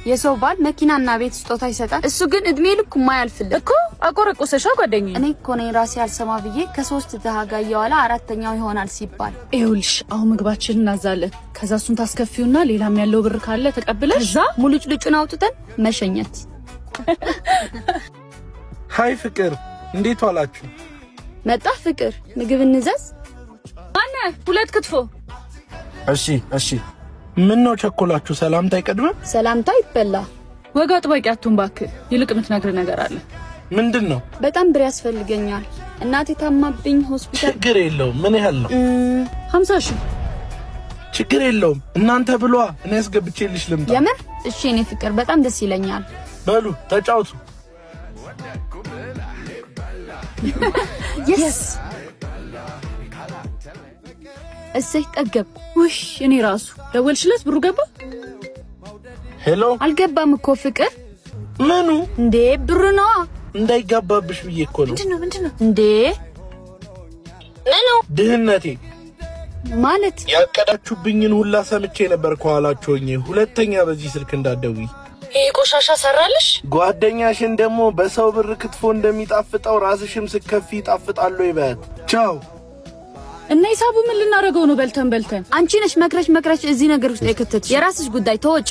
የሰው ባል መኪናና ቤት ስጦታ ይሰጣል። እሱ ግን እድሜ ልኩ ማያልፍለት። እኮ አቆረቆሰሻ ጓደኛዬ። እኔ እኮ ነኝ ራሴ አልሰማ ብዬ ከሶስት ድሃ ጋር እየዋለ አራተኛው ይሆናል ሲባል። ይኸውልሽ፣ አሁን ምግባችንን እናዛለን። ከዛ እሱን ታስከፊውና ሌላም ያለው ብር ካለ ተቀብለሽ ከዛ ሙልጭልጩን አውጥተን መሸኘት። Hi ፍቅር፣ እንዴት ዋላችሁ? መጣ ፍቅር፣ ምግብ እንዘዝ። ማነ ሁለት ክትፎ። እሺ። ምን ነው ቸኮላችሁ? ሰላምታ አይቀድምም? ሰላምታ ይበላ። ወግ አጥባቂ አትሁን እባክህ። ይልቅ የምትነግርህ ነገር አለ። ምንድን ነው? በጣም ብር ያስፈልገኛል። እናቴ ታማብኝ ሆስፒታል። ችግር የለውም። ምን ያህል ነው? 50,000። ችግር የለውም። እናንተ ብሏ፣ እኔ አስገብቼልሽ ልምጣ። የምር? እሺ የኔ ፍቅር፣ በጣም ደስ ይለኛል። በሉ ተጫውቱ። Yes፣ እሰይ ጠገብ። ውይ እኔ ራሱ ደወልሽለት? ብሩ ገባ? Hello። አልገባም እኮ ፍቅር። ምኑ? እንዴ፣ ብሩ ነዋ። እንዳይጋባብሽ ብዬ እኮ ነው። ምንድነው? ምንድነው? እንዴ፣ ምኑ? ድህነቴ። ማለት? ያቀዳችሁብኝን ሁላ ሰምቼ ነበር ከኋላችሁ ሆኜ። ሁለተኛ በዚህ ስልክ እንዳትደውይ። ይሄ ቆሻሻ ሰራልሽ። ጓደኛሽን ደግሞ በሰው ብር ክትፎ እንደሚጣፍጠው ራስሽም ስከፊ ይጣፍጣሉ ይበያት። ቻው። እና ሂሳቡ ምን ልናደርገው ነው? በልተን በልተን። አንቺ ነሽ መክረሽ መክረሽ እዚህ ነገር ውስጥ የከተትሽ። የራስሽ ጉዳይ፣ ተወጪ።